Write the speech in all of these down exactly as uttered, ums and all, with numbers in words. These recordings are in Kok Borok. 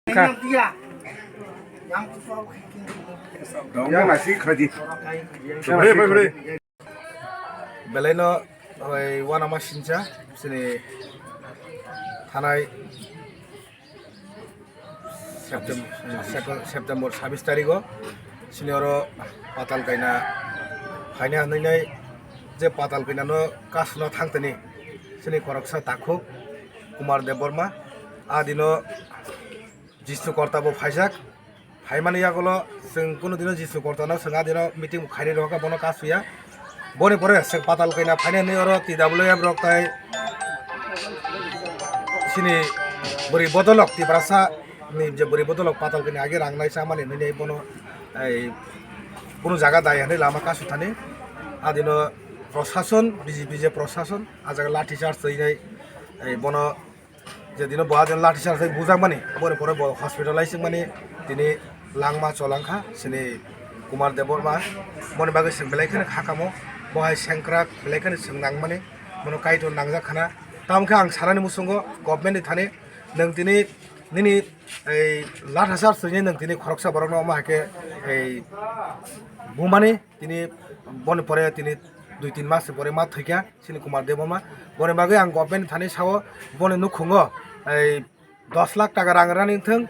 Yang nasi khaji. Belaino oi wanama sincha sini thanai Septem-, Septem-, September sabis tarigo sini oro patal kaina phaina hwnwi nai je patal kainano kasuna thangtani sini khoroksa takhuk Kumar Debbarma a dino Jisnu Korta bo phaijak. Phaimani yagulo chwng kunu dino Jisnu Kortano chwng a dino meeting bo khainai rwkha bono kasuya. Boni pore chwng patal kaina phainai hwnwi oro T W F rok tai sini bwrwi bodolok Tiprasa ni je bwrwi bodolok patal kaina age rang nai chamani hwnwi bono ei kunu jaga dai hwnwi lama kasu thani. A dino prosason, B J P je prosason a jaga lathi charge twi nai ei bono je dino bo adin lathi charge bujak mani, boni pore bo hospitalize mani, tini langma cholangkha, sini Kumar Debbarma, boni bagwi chwng belai kheno kha kamo, bo hai sengkrak belai kheno chwng nang mani, bono Kaitor nangjak khana. Tamo khe ang sanani muchungo government ni thani, nwng tini nini ei lathi charge twi nwng tini khoroksa borokno omo hai khe ei bumani, tini boni pore tini dui tin mas pore ma thwikha. Sini Kumar Debbarma. Boni bagwi ang government ni thani sao boni nukhungo ei dos lakh taka rang rani thwng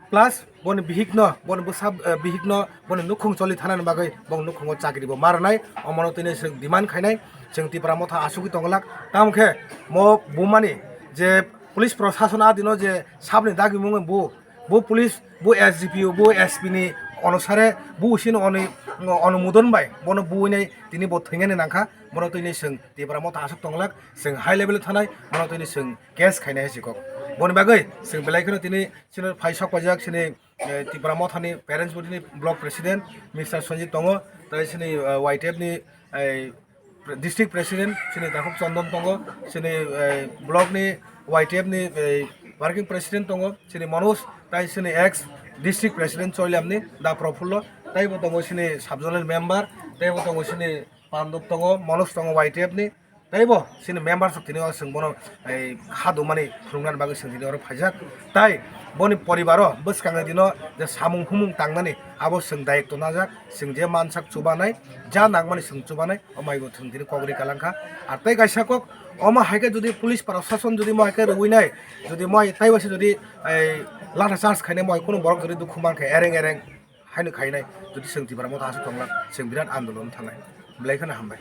plus boni bihikno, boni bwsa, eh, bihikno boni nukhung choli thanani bagwi bong nukhungo chakri bo ma rwnai. Omono tini chwng demand khainai, chwng Tipra Motha asugwi tonglak. Tamo khe mo bumani je police prosason a dino je sabni dagimung bo, bo police, bo S D P O, bo S P ni onusare bo usino oni-, onumodon bai bono buinai tini bo thwinani nangkha. Bono tini chwng Tipra Motha asuk tonglak, chwng high level thanai, bono tini chwng case khainai hai sikok. Boni bagwi chwng belai kheno tini chini phai sok paijak chini, eh, Tipra Mothani parents body ni block president Mister Sanjit tongo, tai chini, eh, Y T F ni, eh, district president chini Takhuk Chondon tongo, chini, eh, block ni Y T F ni, eh, working president tongo chini Manoj, tai chini ex district president Choilamni Da Profullo, taibo tongo chini sub zonal member, taibo tongo chini Pandop tongo, Manoj tongo Y T F ni, taibo chini members rok tini o chwng bono, eh, kha dumani phwrwngna bagwi chwng tini oro phaijak. Tai boni poribaro bwskango dino je samung humung tangnani abo chwng dayikto najak, chwng je mansak chubanai, ja nangmani chwng chubanai, o maibo chwng tini kok ri kalangkha. Ar tei kaisa kok, omo hai khe jodi police prosason jodi mo hai khe rwui nai, jodi mo hai taibo se jodi, eh, latha charge khainai mo hai kunu borok jodi dukhu mankha ereng ereng, haino khainai, jodi chwng Tipra Motha asuk tonglak, chwng birat andolon thangnai. Belai kheno hambai.